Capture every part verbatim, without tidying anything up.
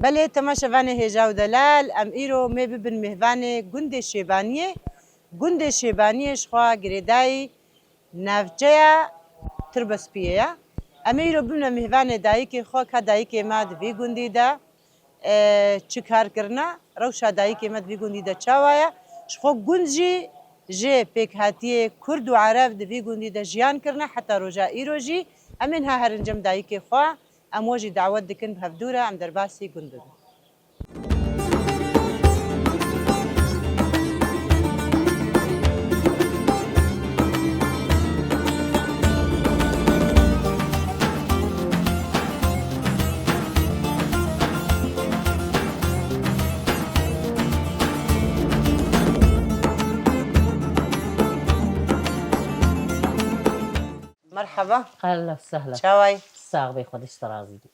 Belê, temaşevanê hêja û delal, em îro mê bibin mêvanê gundê Şêbaniyê. Gundê Şêbaniyê ji xwe girêdayî navçeya Tirbespiyê ye. Em ê îro bibine mêvanê dayikê xwe, ka dayikê me di vî gundî de, e, çi kar kirine, rewşa dayikê me di vî gundî de çawa ye? Ji xwe gund jî ji pêkhatiyê Kurd û Ereb di vî gundî de jiyan kirine heta roja îro jî. Em ê niha herin cem dayikê xwe, em we jî dawet dikin bi hevdû re em derbasî gund bibin. Merhaba. Ehlen we sehlen. Çawa yî? Sax bî, Xwedê ji te razî bî.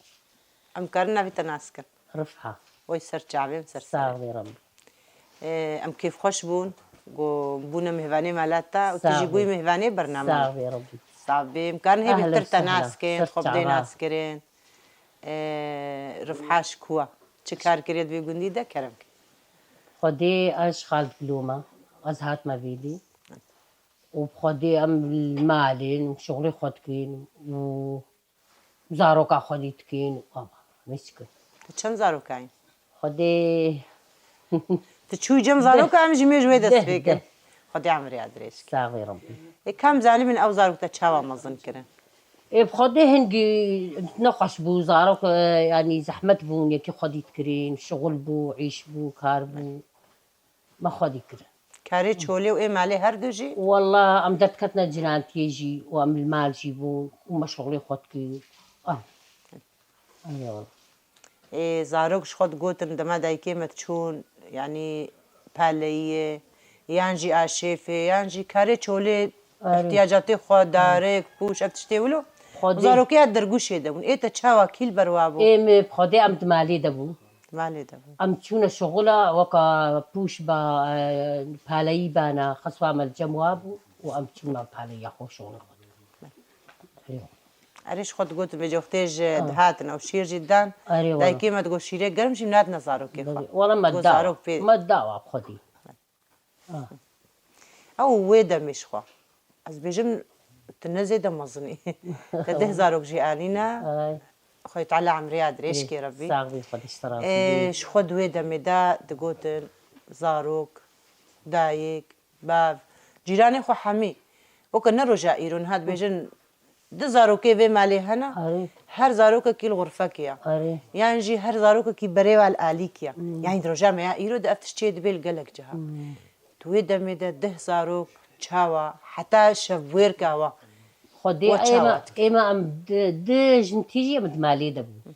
Em karin navê te nas kin? Rifha. Wey ser çavê, em ser serê. Sax bî Rebbî. Ee, em kêfxweş bûn, ku bûne mêvanê mala te û tu jî bûyî mêvanê bername. Sax bî Rebbî. Sax bî. Em karin hê bêtir te nas kin, xwe bidê nas kirin. Ee, Rifha ji ku ye? Çi kar kiriye di vê gundî de? Kerem ke. Xwedê ez ji Xalid Gilo me. Ez hatime vêdî. Û bi Xwedê em li malê in, şixulê xwe dikin û zaroka xwedî dikin û ava, me çi kir. Tu çend zaroka yî? Xwedê Tu çûyî cem zaroka, em jî mê ji wê dest pê kin. Xwedê emriya dirêj ke. Sax bî Rebbî. Ê, kam zanîbin ew zarok te çawa mezin kirin? Ê, bi Xwedê hingî nexweş bû, zarok, e, yanî zehmet bûn, yekî xwedî dikirin, şixul bû, îş bû, kar bû. Me xwedî kirin. Karê çolê û ê malê her du jî? Walla em derdiketine cirantiyê jî û em li mal jî bûn û me şixulê xwe dikir. Ah. Erê walla. Ê, zarok ji xwe digotin dema dayikê me diçûn, yanî paleyiyê, yan jî aşêfê, yan jî karê çolê, ihtiyacatê xwe, darik, pûş, ev tiştê wilo. Xwedê. Zarokê ya dergûşê de bûn. Ê te çawa kî li ber wa bû? Ê me bi Xwedê em di malê de bûn. Malê de bû. Em çûne şixula weka pûş ba, e, paleyî bana, xisba me li cem wa bû û em çûne paleyiya xwe şixulê xwe. Erê. Erê ji xwe digotin vê coxtê ji dihatin ew şîr jî didan. Erê wala. Dayikê me digot şîrê germ jî nadine zarokê xwe. Wala me da. Zarok pê. Me da wa bi Xwedê. Ah. Ew wê demê ji xwe. Ez bêjim, tu ne zêde mezin î. Te deh zarok jî anîne. Ay. Xwedê Teala emriya dirêj kê Rebbî. Sax bî, Xwedê ji te razî bî. Ê, ji xwe di wê demê de digotin zarok, dayik, bav, cîranê xwe hemî. Weke ne roja îro, niha dibêjin, du zarokê vê malê hene, Arê. Her zarokekî li xurfekê ye. Arê. Yan jî her zarokekî berê wa li alîkî ye. Hmm. Yanî di roja me ya îro de ev tişt çê dibe li gelek ciha. Hmm. Di wê demê de deh zarok çawa, heta şevbûyerka wa, Xwedê we çawa ême, dikir? Ême em di, di jin tîjî em di malê de bûn.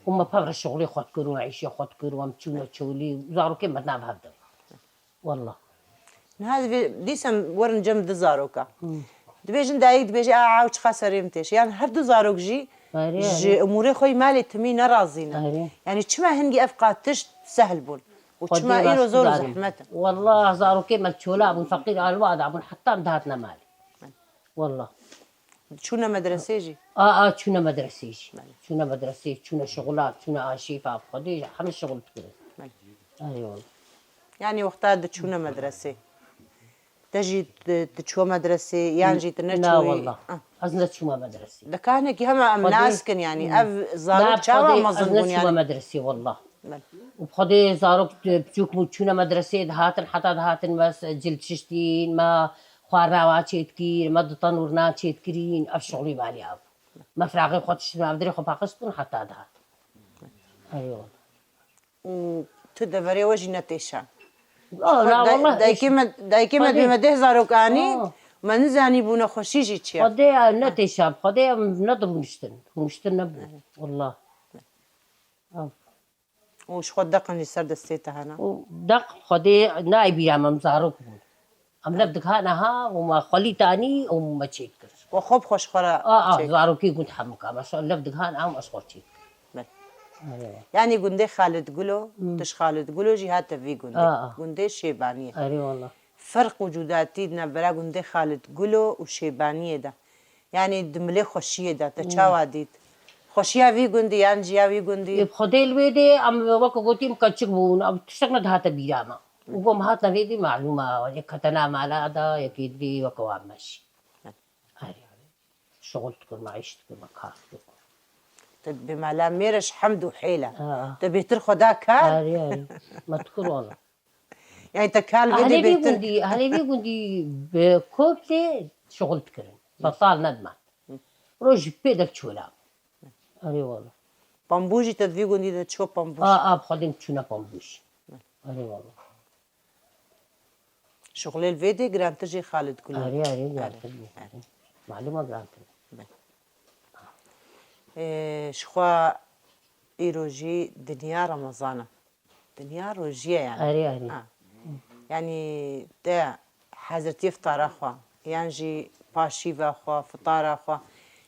Û me pevre şixulê xwe dikir û îşê xwe dikir û em çûne çolî û zarokê me di nav hev de bûn. Wallah. Niha divê, dîsa em werin cem du zaroka. Hmm. Dibêjin dayik, dibêje, "A, ew çiqa serê min têşe." Yan her du zarok jî Erê, ji erê. Umûrê xwe yî malê timî nerazî ne. Erê. Yanî çima hingî ev qat tişt sehl bûn? Û Xwedê çima îro rast zor û zanim. Zehmet in? Wallah, zarokê me çola bûn, feqîr alwa da bûn, heta em dihatine malê. Wallah. Çûne medresê jî? A, a, çûne medresê jî. Belê. Çûne medresê, çûne şixula, çûne aşîfa, bi Xwedê jî hemî şixul dikirin. Belê. Erê wala. Yanî wexta diçûne medresê. Te jî di, diçûye medresê, yan jî tu neçûyî? Na wala. Ah. Ez neçûme medresê. Deka hinekî hema em Xwedê nas kin yanî. Hmm. Ev zarok çawa mezin bûn yanî? Na, bi Xwedê ez neçûme medresê wala. Belê. Û bi Xwedê zarok, e, piçûk bûn, çûne medresê, dihatin, heta dihatin me s-, cil dişiştîn, me xwarin awa çêdikir, me du tenûr nan çêdikirîn, ev şixulî malî ev. Me firaqê xwe dişt, me ev dirê xwe paqij bûn, heta dihat. Erê wala. Û tu deverê we jî netêşan? Ah, na, day-, wala, dayikê me, dayikê me Xwedê. Dibê me deh zarok anî, Ah. Me nizanî bû nexweşî jî çi ye. Xwedê, e, netêşan, Xwedê em nedibûn niştin. Hûn niştin nebûn. Erê. Wala. Ev. Û ji xwe deqin jî ser destê te hene? Û deq Xwedê nayê bîra me, em zarok bûn. Em lev dikha neha û me xwelî tanî û me çêk kir. We xwe bi xwe ji xwe re A, a, çêk zarokî gund hemika me. Şo lev dikha neha û me ji xwe çêk kir. Belê. Erê. Yanî gundê Xalid Gulo, Hmm. tu ji Xalid Gulo jî hate vî gundê. A, a. Gundê Şêbaniyê. Erê wala. Ferq û cudatî di navbera gundê Xalid Gulo û Şêbaniyê de. Yanî di milê xweşiyê de te Hmm. çawa dît? Xweşiya vî gundî yan ciya vî gundî? Ê, bi Xwedê li wê dê em weke gotî em keçik bûn, em tiştek nedihate bîra me. Û ku em hatine vê dê malûm e, yek ketena mala da, yekê didê weke wan me jî. Erê, erê. Şixul dikir, me îş dikir, me kar dikir. Te bi mala mêr e ji hemd û hêl e. Ha. Te bêhtir xwe da kar? Erê, erê. Me dikir wala. Yani te kal vê Ahlê dê vî bêhtir. Gundî, ahlê vî gundî bi komplê şixul dikirin. Betal nedime. Roj pê de çola. Erê wala. Pambû jî te di vî gundî de ço pambû? A, a, bi Xwedê em çûne pambû jî. Erê wala. Şixulê li vê dê girantir jê Xalid Gulî. Erê, erê, girantir bû. Erê. Malûm e girantir. Belê. Ee, ji xwe îro jî dinya Remezan e. Dinya rojî ye yani. Erê, erê. Ha. Yani te hezirtî iftara xwe, yan jî paşîva xwe, fitara xwe,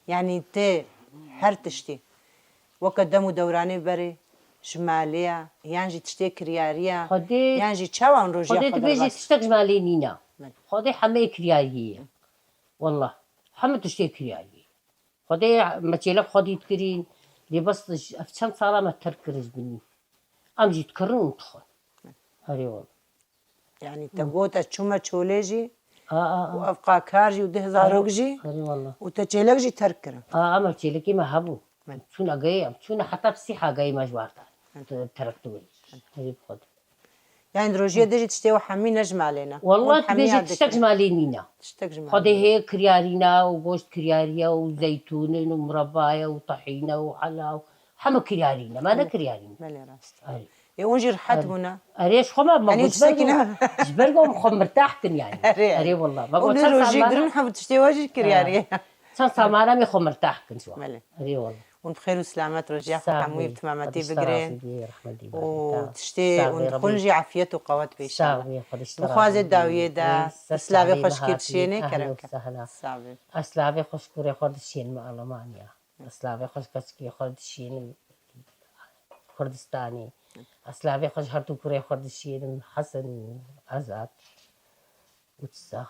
yani te her tiştî weke dem û dewranê berê ji malê ye, yan jî tiştê kiryarî ye, Xwedê, yan jî çawa em rojî Xwedê xwe dibêjî derbas? Tiştek ji malê nîne. Belê. Xwedê hemê kiryariyê ye. Wallah. Hemî tiştê kiryariyê. Xwedê me çêlek xwedî dikirîn, lê bes ji ev çend sala me terk kir ji binî. Em jî dikirin û dixwin. Erê wala. Yani te got ez çûme çolê jî, A, a, a. Û ev qakar jî û deh zarok jî, Erê wala. Û te çêlek jî terk kirin. A, ama çêlekê me hebû. Belê. Çûn agayê, em çûne heta pisîh agayê me ji war da. Belê. Te-, terk tu wê. Erê bi Xwedê. Yani di rojiyê de jî tiştê we hemî ne ji malê ne. Wallah, hûn hemî dibêje ya tiştek dikin. Ji malê nîne. Tiştek ji malê. Xwedê heye kiryarîne û goşt kiryariye û zeytûnin û murabbaye û tahîne û hela û heme kiryarîne. Me ne kiryarîne. Belê rast. Erê. Ê, hûn jî rehet bûne. Erê, ji xwe me, me Yani got, ji ber tiştekî ku, ne. Ji ber ku em xwe mirtah kin yani. Erê, erê. Erê wallah. Me got, çend sal mane. Hûn rojî girin, hûn tiştê we jî kiryarî ye. Çend sal mane em ê xwe mirtah kin ji we. Belê. Erê wallah. Hûn bi xêr û selamet rojiya xwe hemûyî bi timametî bigirê. Û tiştê hûn dixwin jî efiyet û qewet bê inşallah. Bixwazê dawiyê de, bi silavê xweşikê dişênê kerem ke. Sax bê. Ez silavê xweşik kurê xwe dişînim Almanya. Ez silavê xweşik keçikê xwe dişînim Kurdistanê. Ez silavê xweşik her du kurê xwe dişînim Hesen û Azad. Û çi sax.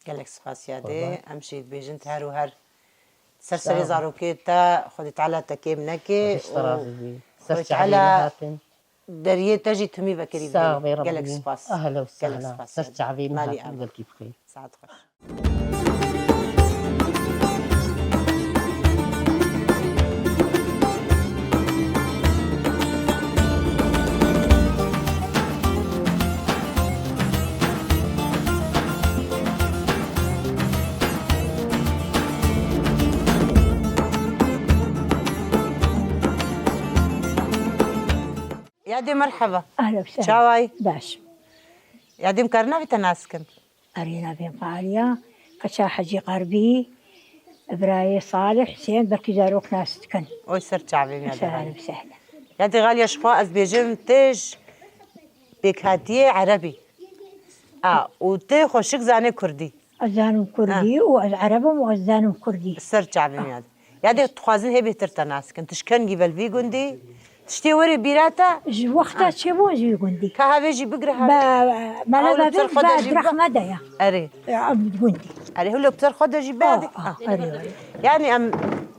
Gelek spas yadê. Qurban. Em jî dibêjin te her û her ser serê zarokê te Xwedê Teala te kêm neke û Xwedê Teala deriyê te jî timî vekirî bidê. Gelek spas. Ehla û sehla. Ser çavê min hatî gelkî bixêr. Saet xweş. Yadê merheba. Ehla û sehla. Çawayî? Baş. Yadê em karin navê te nas kin? Erê navê min Aliya, keça Hecî Xerbî, birayê Salih Husên, belkî zarok nas dikin. Oy ser çavê min ya de Xalî. Ehla û sehla. Ya de Xalî ya ji xwe ez bêjim têj pêkhatiyê erebî. A, û tê xweşik zanê kurdî. Ez zanim kurdî û ez ereb im û ez zanim kurdî. Ser çavê min ya de. Ya dê dixwazin hê bêhtir te nas kin. Tu ji kengî ve li vî gundî? Tiştê werê bîra te? Ji wexta çêbûn ji vî gundî. Ka havê jî bigire havê. Be, mele Ew li bavê pir xwe de jî direxme de ya. Erê. Ya, em gundî. Erê, hûn li pir xwe de jî be. Ah, ah, erê, erê. Yani em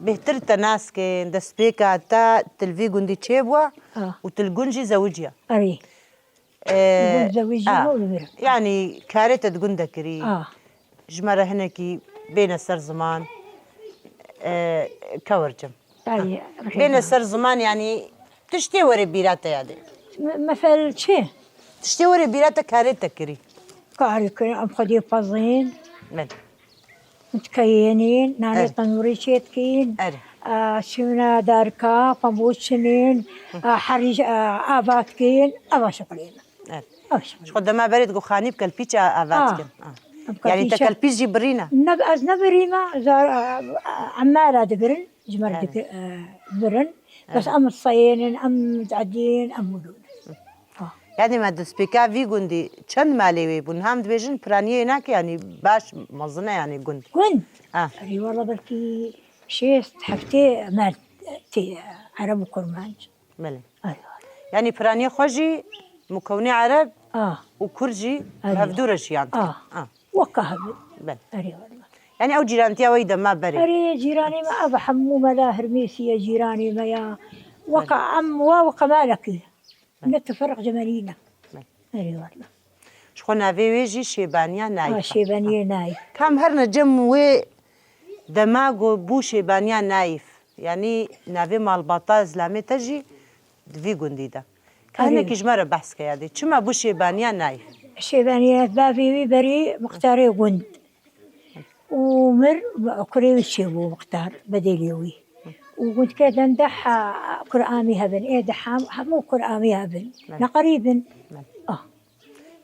bêhtir te nas kin, destpêka te tu li vî gundî çêbû û tu li gund jî zewiciya. Erê. Ee, Gund zewicî ah, û li vir. Yani karê te di gund de kirî. Ah. Ji me re hinekî bêne ser ziman. Ee, kewircim. Ay, bêne ser ziman yani tiştê were bîra te yadê. Me-, mefel çi? Tiştê were bîra te karê te kirî. Karê kirî, em xwedê pezîn. Min. Dikeyênîn, nanê tenûrî çê dikîn, Erê. A, çûna derka, pembû çinîn, a, herî, a, ava dikîn, eva şixulê me. Erê. Ev şixulê. Ji xwe dema berê digo xanî bi kelpîç a, ava dikin. A. Yanî te kelpîç jî birîne? Ne, ez nebirîme, zar, a, a, emela dibirin, ji me re dikir, e, birin. Bes em seyênin, em diedîn, em widûnin. Ha. Yanî me destpêka vî gundî çend malê wê bûn? Ham dibêjin piraniyê nake, yanî baş mezin e, yanî gund. Gund? Ha. Erê, wala belkî şêst heftê me tê Ereb û Kurmanc. Belê. Erê, wala. Yanî piraniyê xwe jî mukewnê Ereb û Kurd jî hevdû re jiyan dike. Ha. Weka hev. Belê. Erê, wala. Yani ew cîrantiya we yî dema berê. Erê, cîranê me ev hemû mela Hirmêsî ye, cîranê me ya. Weke em wa weke malekî. Ne tiferq cemenî ne. Belê. Erê wela. Ji xwe navê wê jî Şêbaniya Nayîf. Ha, Şêbaniyê Nayîf. Kam her ne cem wê dema go bû Şêbaniya Nayîf. Yani navê malbata zilamê te jî di vî gundî de. Ka Erê. hinekî ji me re behs ke yadê. Çima bû Şêbaniya Nayîf? Şêbaniya bavê wî berî muxtarê gund. Û mir kurê wî çêbû muxtar, bedelê wî. Û gundke dende ha, kur amî hebin, ê de hem, hemû kur amî hebin. Belê. Ne qerîb in. Belê. Ah.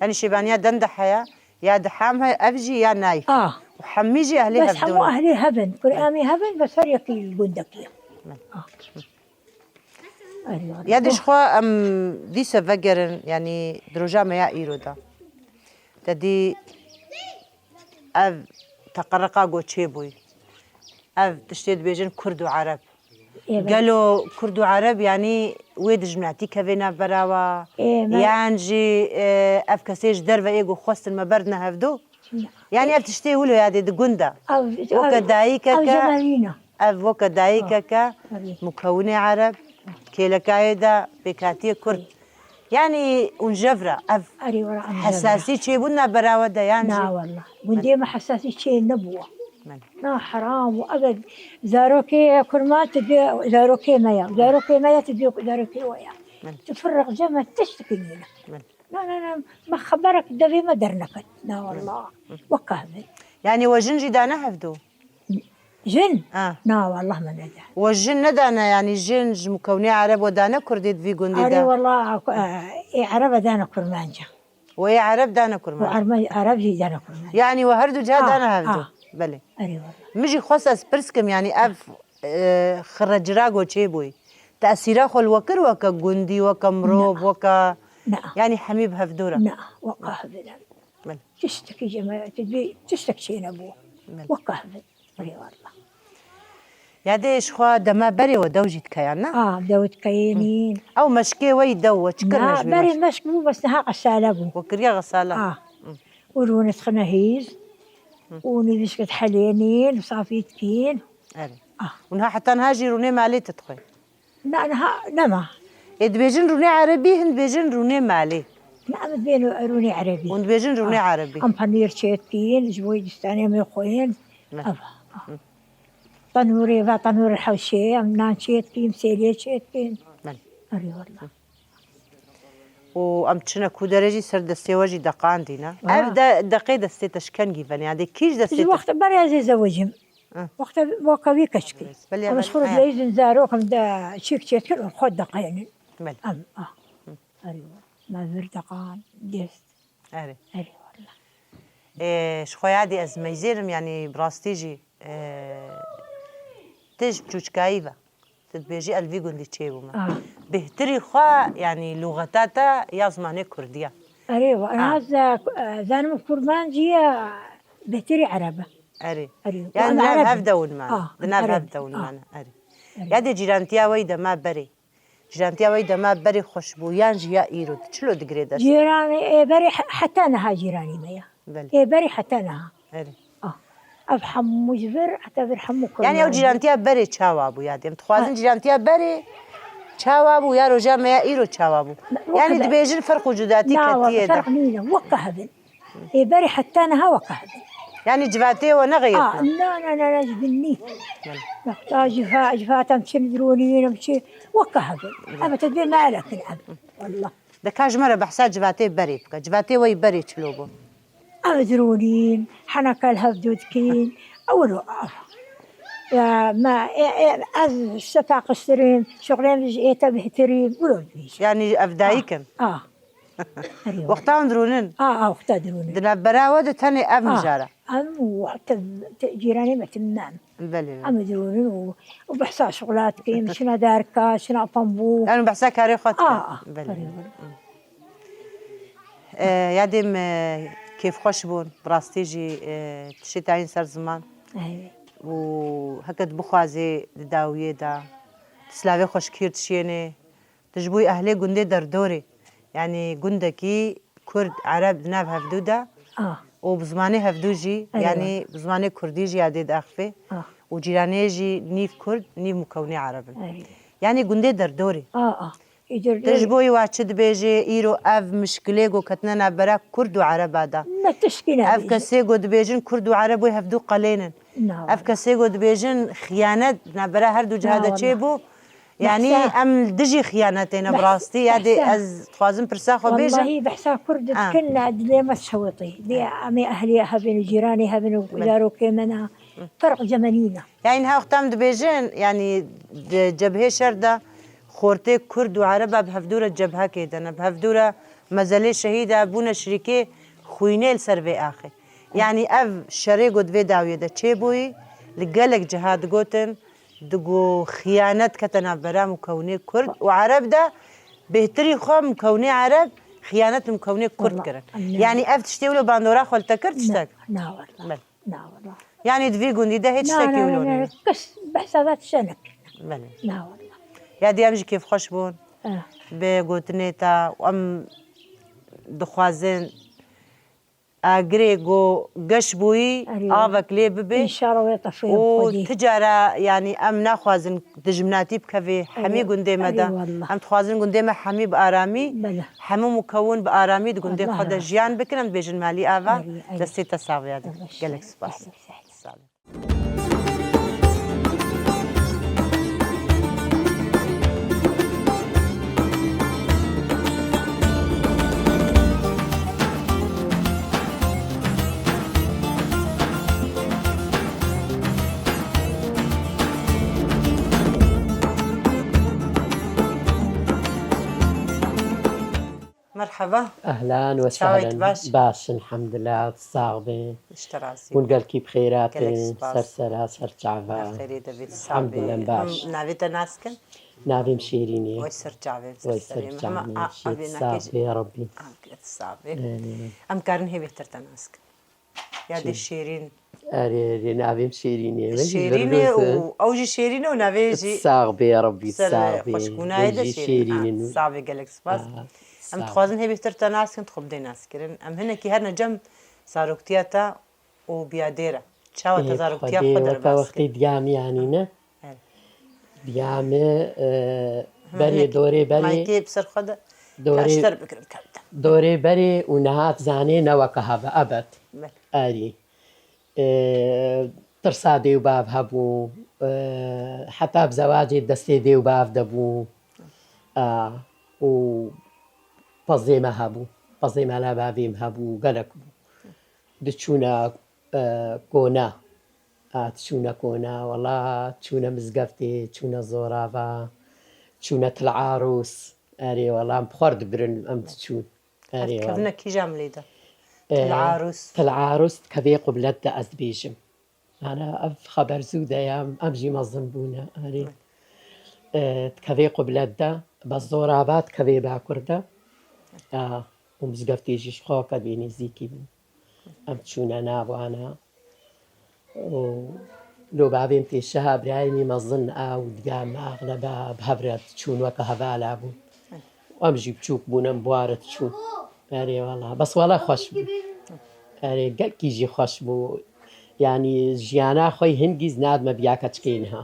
Yani Şêbaniya dende heye, ya de hem heye, ev jî ya Nayîf. Ah. Û hemî jî ehlê Bes hevdû hemû ne. ehlê hebin, kur amî hebin, bes her yekî li gundekî ye. Belê. Ah. Erê, erê. Ya de ji xwe em dîse vegerin, yani di roja me ya îro de. Te dî ev teqerreqa go çêbûyî. Ev tiştê dibêjin Kurd û Ereb. Ê, belê. Gelo Kurd û Ereb, yani wê dijminatî kevê navbera we? Ê, me- Yan jî, e, ev kesê ji derve ê go xwestin me berdine hevdû? Na. Yani ev tiştê wilo yadê di gund de. Ev, Weke ev, dayikeke, ev jemelîna. ev weke dayikeke, Ha, tabii. mukewinê Ereb, kêlekayê de pêkhatiyê Kurd. Yani hûn jev re ev Erê, wela em jev re. hesasî çêbûn navbera we de yan Na jî? wela. Gundê me hesasî çê nebû. Belê. Na heram û ev zarokê kurman tu dê zarokê me ya. Zarokê me ya tu dê zarokê we ya. Belê. Tu firq cem me tiştekî nîne. Belê. Na, na, na. Me xeberek devê me derneket. Na wela. Weke hebin. Yani we jin jî dane hevdû? Jin? Ha. Na, wallah me neda. We jin nedane, yani jin ji mukewinê Ereb we dane Kurdê di vî gundî Erê de? Wallah, e, ê Erebe dane Kurmanca. We ê Ereb dane Û Kurmanca? Erme-, Ereb jî dane Kurmanca. Yani we her du ciha Ha, dane hevdû? ha. Belê. Erê wallah. Min jî xwest ez pirs kim, yani ev, e, xirrecira go çêbûyî. Tesîra xwe li we kir weke gundî, weke mirov, Na. weke, Na. yani hemî bi hevdû re? Na, weke hebin. Belê. Tiştekî jê me, tu dibê tiştek çê nebû. Belê. Weke hebin. Erê wallah. Ya dê ji xwe dema berê we dew jî dikeyan, ne? A, dew dikeyên. Ew meşkê we yî dew we çi kirine Na, ji vê berê meşk? meşk bû, bes niha xesale bû. We kiriye xesale? A. Hı. Û rûnê dixine hîz. Hı. Û nîvîşke dihelênîn, safî dikîn. Erê. A. Û niha heta niha jî rûnê malê tu dixwê? Na, niha nema. Ê dibêjin rûnê erebî, hin dibêjin rûnê malê. Na, em dibên rûnê erebî. Hûn dibêjin rûnê Ah, erebî. Em penîr çêdikîn, ji bo distanê me xwên. Ne. Ev. Hı. Tenûrê ve, tenûrê hewşê, em nan çêdikîn, sêlê çêdikîn. Belê. Erê wallah. Û em çine ku derê jî ser destê we jî deqandî, ne? Ha. Ev de, deqê destê te ji kengî venê, ya dê kî ji destê Ji te? Wexta berê ez ê zewicim. Hı. Wexta, weke wî keçikî. Belê, Em belê. ji xwe re He. dileyîzin zarokim de çîk çêdikin û xwe deqeynin. Belê. Em, ah. Hı. Erê, me vir deqan, dest. Erê. Erê, wallah. Ê, ji xwe yadî ez meyzêrim, yanî bi rastî jî, ê, tu ji çûçkayî ve. Tu dibêjî ez li vî gundî çêbûme. Ah. Bêhtirî xwe, yanî lûxeta te ya zimanê kurdî ye. Erê, wa, Ah. ez, e, zanim kurmancî ye, bêhtirî ereb e. Erê. Erê. Yanî Wan di nav ereb hev in. de hûn mane. Ah, Di nav ereb hev in. de hûn Ah. mane. Erê. Erê. Ya dê cîrantiya we yî dema berê. Cîrantiya we yî dema berê xweş bû, yan jî ya îro, tu çilo digirê dest? Cîranê, ê, berê he-, heta niha cîranî me ya. Belê. Ê, berê heta niha. Erê. Ah. Ev hemû ji vir, heta vir hemû Yanî ew kurmancî. cîrantiya berê çawa bû ya dê? Em dixwazin Ha. cîrantiya berê çawa bû, ya roja me ya îro çawa bû? Weke Yanî be- dibêjin ferq û cudatî Na, ketiye weke de. ferq nîne, weke hebin. Ê berê heta niha weke hebin. Yanî civatê we nexeyirtine? Ah, na, na, na, na, ji bin nî. Belê. Wexta civa-, civatem çin dironîn, em çi weke hebin. Belê. Em te dê me elekin em. Wallah. De ka ji me re behsa civatê berê bike. Civatê we yî berê çilo bû? Ew dironîn, heneka li hev dû dikîn. Ew ro-, Ya, me, e, e, ez ji te taqistirîm, şixulên ji ê te bihtirîn, wilo dibêjin. Yanî ev dayik in? Ah. Erê, Wexta hûn dirûnin? Ah, ah, wexta dirûnin. Di navbera we de tenê ev Ah, mijara? Em û te, te, cîranê me tim nan. Belê, belê. Em dirûnin û, û behsa şixula dikin, çina derka, çina pembû. Yanî behsa karê xwe dikin. Ah, ah, Belê. erê, erê. E, yadê me kêfxweş bûn, bi rastî jî, e, tiştê tayîn ser ziman. Eyê. Û heke tu bixwazê di dawiyê de, tu silavê xweşikî dişiyênê, tu ji bo ehlê gundê derdorê, yanî gundekî Kurd, Ereb di nav hevdû de, Ah. û bi zimanê hevdû jî, Erê yanî bi zimanê kurdî jî yadê diaxivê. Ah. Û cîranê jî nîv kurd, nîv mukewinê ereb in. Erê. Yanî gundê derdorê. A, a. Îdir Tu ji bo wa çi dibêjê, îro ev mişkilê ku ketine navbera kurd û ereba de? Ne tişkî ne Ev bêjî. kesê ku dibêjin kurd û ereb wê hevdû qelênin. Na Ev wala. kesê ku dibêjin xiyanet navbera her du ciha Na de wala. çêbû. Yanî Behsa em li dijî xiyanetê ne bi Behs- rastî. Ya dê behsa. ez dixwazim pirsa xwe bêjim. Wallahî behsa kurd Ha. dikin ne dilê me şewitî. Dê em ê ehlê hebin û cîranê hebin û Min. zarokê me ne. Ferq cemenî ne. Yanî her wexta em dibêjin, yanî di cebhê şer de xortê kurd û ereba bi hevdû re cebhekê de ne, bi hevdû re mezelê şehîda bûne şirîkê xwînê li ser vê axê. Yanî ev şerê ku di vê dawiyê de çêbûyî, li gelek ciha digotin, digo xiyanet kete navbera mukewinê kurd û ereb de, bêhtirî xwe mukewinê ereb xiyanet li mukewinê kurd Wala, kirin. anne. Yanî ev tiştê wilo bandora xwe li te kir tiştek? Na wala. Bel. Na wala. Yanî di vî gundî de hêç Na, tiştekî na, wilo na, na, nîne. kes behsa ve tişe nekirine. Belê. Na wala. Ya dî em jî kêfxweş bûn. Eh. Bi gotinê te û em dixwazin agirê ku geş bûyî Erê. avek lê bibe. Înşallah wê tefê û xwedî. Ti cara yanî em naxwazin dijminatî bikeve hemî Erê. gundê me de. Erê wallah. Em dixwazin gundê me hemî bi aramî, Bele. hemû mukewin bi aramî di gundê Allah xwe de razı jiyan bikin. Em dibêjin malî ava. Erê, erê. Destê te sax be ya dî. Erê, Gelek erê, spas. erê, erê. Sağ olun. Merhaba. Ehlen we Çawê sehlen. tu baş? Baş, elhamdülillah, sax be. Ji te razî Hûn bim. gelkî bi xêrat Gelek in, spas. ser sera, ser çava. Her xêrê de bît, sax Elhamdülillah, be. baş. Him navê te nas kin? Navê min Şêrîn e. Oy ser çavê, ser Oy serê ser min. Hema çavê, a, şêt avê sax nakê be, ya Rabbî. Sax be. Ee. Em karin hê bêhtir te nas kin. Ya dê Şêrîn. Erê, erê, navê min Şêrîn e. Wê jî Şêrîn e Firdewse. û ew jî Şêrîn e û navê jî Sax be, ya Rabbî, ser sax be. xweşbûnayê Wê de jî Şêrîn. Şêrîn Ha, in. sax be, gelek spas. Ah, Em sax. dixwazin hê bêhtir te nas kin, dixwe bidê naskirin. Em hinekî herine cem zaroktiya te û biyadê re. Çawa te Ê, zaroktiya Xwedê xwe weke derbas wextê kir? diyamî yanî ne? Evet. Diyamî, e, Hema berê, hinek dorê berê, maykê bi ser xwe de dorê, kaşter bikirin kevte. dorê berê û niha zanê ne weke hebe ebed. Belê. Erî. E, tirsa dê û bav hebû, e, heta bi zewacê destê dê û bav de bû. A, û pezê me hebû. Pezê me la bavê min hebû, gelek bû. Diçûne, e, kona. A, diçûne kona, wela diçûne mizgeftê, diçûne zorava, diçûne Til Arûs. Erê, wela em bi xwe re dibirin, em diçûn. Erê, wela. Dikevine kîja milê de? E, Til Arûs. Til Arûs dikevê qublet de, ez dibêjim. Ana ev xeber zû de ye, em, em jî mezin bûne. Erê. E, dikevê qublet de, bes zorava dikevê bakur de. A, û mizgeftê jî ji xwe ke bê nêzîkî bû. Em çûne nav wana. Û lo bavê min tê şeha birayê min mezin a û diga me axleba bi hev re diçûn weke hevala bûn. Em jî biçûk bûn, em bi wa re diçûn. Erê wala. Bes wala xweş bû. Erê gelkî jî xweş bû. Yanî jiyana xwe yî hingî zî nadime biya keçikê niha.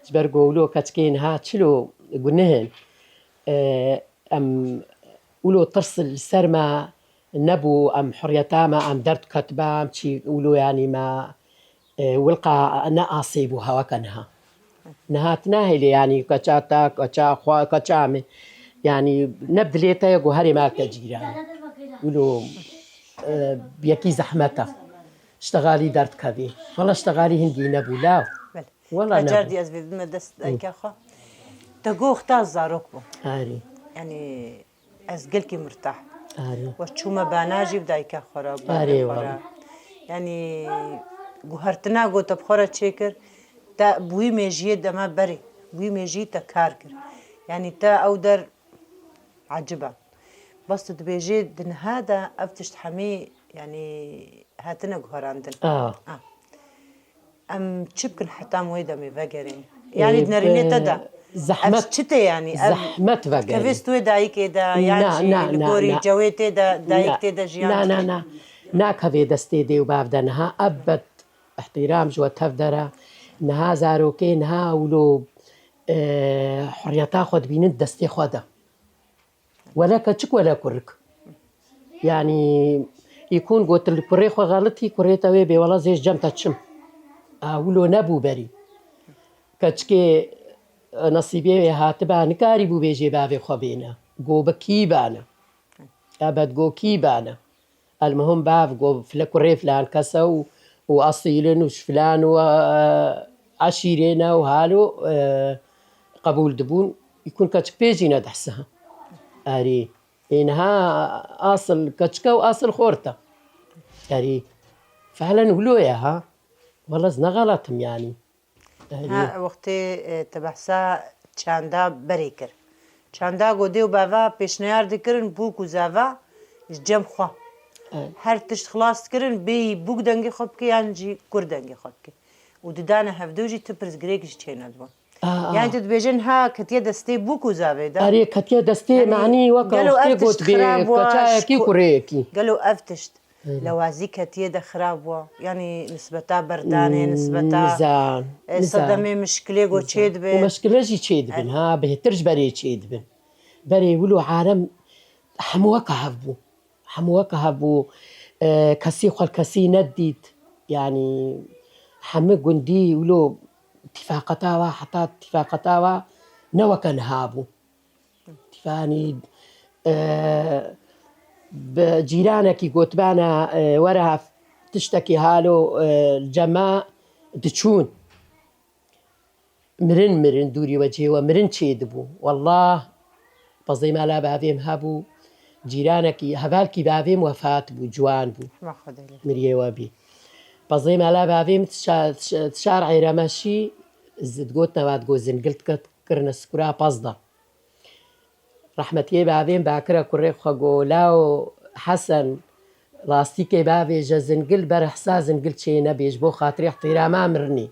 Ji ber ku wilo keçikê niha çilo gunih in. E, em wilo tirs li ser me nebû, em huriyeta me, em derdiketibe, em çî wilo yanî me, e, wilqa ne asê bû heweke niha. Niha tu nahêlê yanî keça te, keça xwe, keça me. Yanî ne bi dilê te ye ku herê me ke cîran. Wilo, e, yekî zehmet e. Ştegalî derdikevî. Wela ştegalî hingî nebû, law. Belê. Wela Her car nebû. dî ez vê bidime dest dayika xwe. Te got wexta zarok bû. Arî. Yanî ez gelkî mirtah. Arî. We çûme bana jî bi dayika xwe re, bi Arê, xwe re. wala. Yanî guhertina ku te bi xwe re çêkir, te bi wî mêjiyê dema berê, bi wî mêjiyî te kar kir. Yanî te ew der ecib e. Bes tu dibêjî di niha de ev tişt hemî, yanî hatine guherandin. Ah. Ah. Em çi bikin heta em wê demê vegerên? Yanî Ê, di nerînê te de. zehmet, Ev çi tê yanî? Ev zehmet vegerî. Kevê stûyê dayikê de, yan Na, jî na, li na, gorî na. cewê tê de, dayik Na, tê de jiyan na, na, dike? na. Nakeve destê dê û bav de niha ebed, îhtîram ji we tev dere. Niha zarokê niha wilo, e, hurriyeta xwe dibînin destê xwe de. Wele keçik wele kurik. Yanî îkûn got li kurê xwe xelitî, kurê te wê bê, wela zê ji cem te çim. A wilo nebû berî. Keçikê, e, nesîbê wê hatiba, nikarîbû bêjê bavê xwe bêne. Go bi kî bane? Ebed go kî bane? Elmuhim bav go file kurê filan kes e û, û esîl in û ji filan û, e, eşîrê ne û halo, e, qebûl dibûn. Îkûn keçik pê jî nedihsa. Erê. Ê niha asil keçik e û asil xort e. Erê. Fehlen wilo ye ha. Wela ez nexelatim yanî. Erê. Ha, wextê, e, te behsa çanda berê kir. Çanda go dê û bava pêşniyar dikirin bûk û zava ji cem xwe. Evet. Her tişt xilas dikirin, bêyî bûk dengê xwe bike yan jî kur dengê xwe bike. Û didane hevdû jî tu pirsgirêk jî çênedibû. Aa, aa. Yani tu dibêjin ha ketiye destê bûk û zavê de. Erê, ketiye destê, yani, manî weke gelo ev tişt xirab wa, keçayekî, kureyekî. Gelo ev tişt Öyle. Lewazî ketiye de xirab wa. Yani nisbeta berdanê, hmm, nisbeta, nizan, e, nizan. Sedemê mişkilê go çê dibe. Û mişkile jî çê dibin, ha, bêhtir ji berê çê dibin. Berê wilo alem hemû weke hev bû. Hemû weke hev bû. E, kesî xwe li kesî nedît. Yani hemû gundî wilo tîfaqeta wa, heta tîfaqeta wa ne weke niha bû. Tîfanî, e, bi cîranekî gotibana, e, were tiştekî halo, e, li cema diçûn. Mirin mirin dûrî wecihê we mirin çêdibû. Wallah, pezê mala bavê min hebû, cîranekî, hevalkî bavê min wefat bû, ciwan bû. Rehma Xwedê lê. Miriyê we bî. Pezê mala bavê min tişa-, tişa-, tişar Eyremeşî, zi-, digotina wa digot zingil diket, kirine sikura pez de. Rehmetiyê bavê min bakire kurê xwe go, lawo Hesen, lastîkê bavêje zingil, berehsa zingil çê nebê, ji bo xatirê îhtîrama mirinê.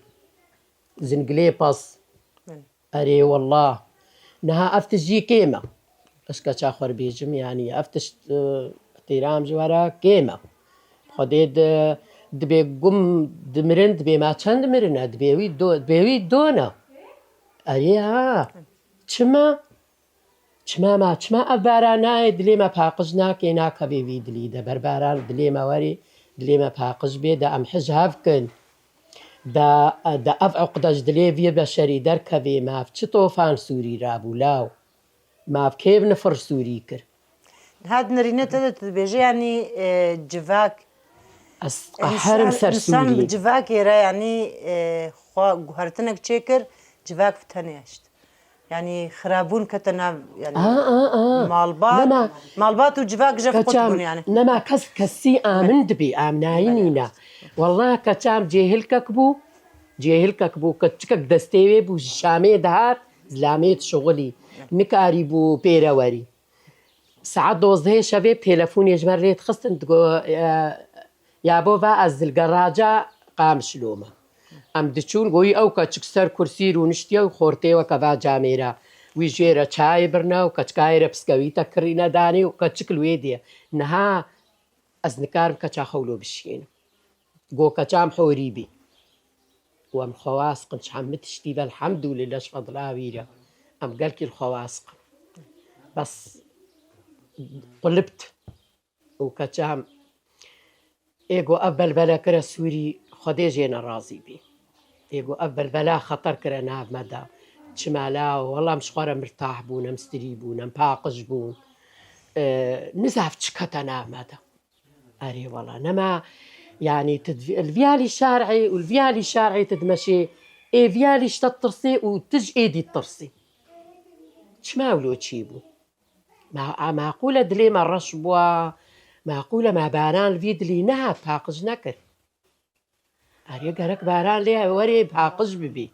Zingilê pez. Belê. Erê wallah. Niha ev tişt jî kêm e. Ez keça xwe bêjim, yanî ev tişt, e, îhtîram ji we re kêm e. Xwedê di, dibê gum dimirin, dibê ma çend mirin e, dibê wî do-, dibê wî don e. Erê ha. Çima? Çima me, çima ev baran nayê, dilê me paqij nake, nakevê vî dilî de. Ber baran dilê me werê, dilê me paqij bê, de em hij hev kin. De, de ev uqde ji dilê vî beşerî derkevê, me ev çi tofan sûrî rabû, law? Me ev kê bi nifir sûrî kir? Niha di nerîne te de tu dibêje, yanî, e, civak. Ez qeherim ser Sûrî. Însan bi civakê re, yanî, e, xwe guhertinek çêkir, civak bi tenê eşt. Yanî xirabûn kete nav, yanî, a, a, a, malbat, nema, malbat û civak jev qut bûn yanî. Nema kes kesî amin dibî, aminayî nîne. Welleh keçam cêhilkek bû, cêhilkek bû, keçikek destê wê bû, ji Şamê dihat, zilamê dişuxulî, nikarîbû pêre werî. Saet dozdehê şevê telefonê ji me rê dixistin, digo, e, yabo va ez li geraja Qamişlo me. Em diçûn, goyî ew keçik ser kursî rûniştiye û xortê weke va camêra. Wî jê re çayê birne û keçikayê re piskewîte kirîne danê û keçik li wê diye. Niha ez nikarim keça xwe wilo bişiyênim. Go keçam horî bî. Û em xewas qin, ji hemî tiştî ve elhemdulillah ji fedla wî re. Em gelkî li xewas qin. Bes qulibt. Û keçam, ê go ev belbele kire Sûrî, Xwedê jê ne razî bî. Ê go ev belbela xeter kire nav me de. Çima la, wela em ji xwe re mirtah bûn, em stirî bûn, em paqij bûn. E, nizaf çi kete nav me de. Erê wela, nema, yanî tu di-, li vî alî şer'ê û li vî alî şer'ê tu dimeşê, ê vî alî ji te ditirsê û tu ji êdî ditirsê. Çima wilo çêbû? Ma-, a, maqûl e dilê me reş bûa, maqûl e me baran li vî dilî nehat, paqij nekir. Erê gerek baran lê werê paqij bibî.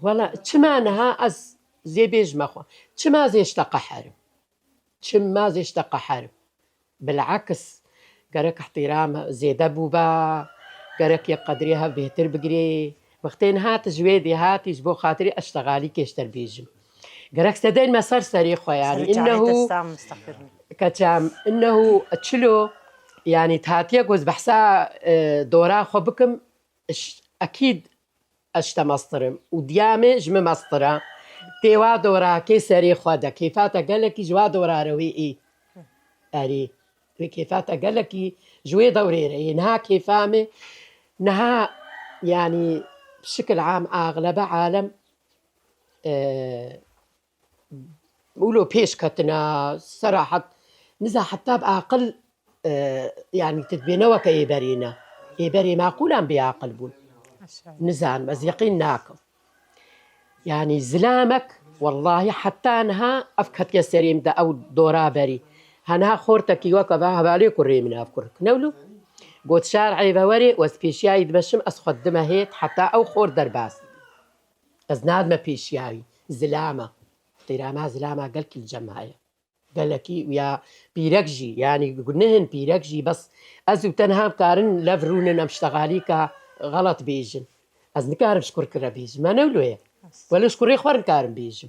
Wela çima niha ez zê bêjime xwe, çima zê ji te qeherim? Çima zê ji te qeherim? Bil'eks, gerek îhtîram zêde bûba, gerek yek qedrê hev bêhtir bigirê. Wextê niha tu ji wê dê hatî ji bo xatirê ez ji te xalî kêşter bêjim. Gerek sedên me ser serê xwe, yanî, înnehu, keçam, înnehu çilo, Yanî hatiye ku ez behsa, e, dora xwe bikim, ş-, ekîd ez ji te mestir im û diya min ji min mestir e. Tê wa dorakê serê xwe de. Kêfa te gelekî ji wa dora re wê ê. Erê. Wê kêfa te gelekî ji wê dewrê re yê. Niha kêfa min, niha, yanî, bi şikil am, axlebe alem, e, wilo pêş ketina, serahet, niza heta bi aqil, e, yanî, tu dibêne weke ê berê ne. Ê berê maqûlan bê aqil bûn. Maşallah. Nizanim, ez yeqîn nakim. Yanî zilamek, wellahî heta niha ev ketiye serê min de ew dora berî. Heniha xortekî weke va hevalê kurê min ev kurik. Ne wilo? Got şar eyve werê, ez pêşiyayî dimeşim, ez xwe dime hêt, heta ew xor derbas. Ez nadime pêşiya wî. Zilama. Têrama zilama gelkî li cem heye. Gelekî û ya pîrek jî, yanî gunehin pîrek jî, bes ez û te niha em karin lev rûnin, em ştexalîka xelet bêjin. Ez nikarim ji kurkire bêjim. Me ne wilo ye. Wele ji kurê xwe nikarim bêjim.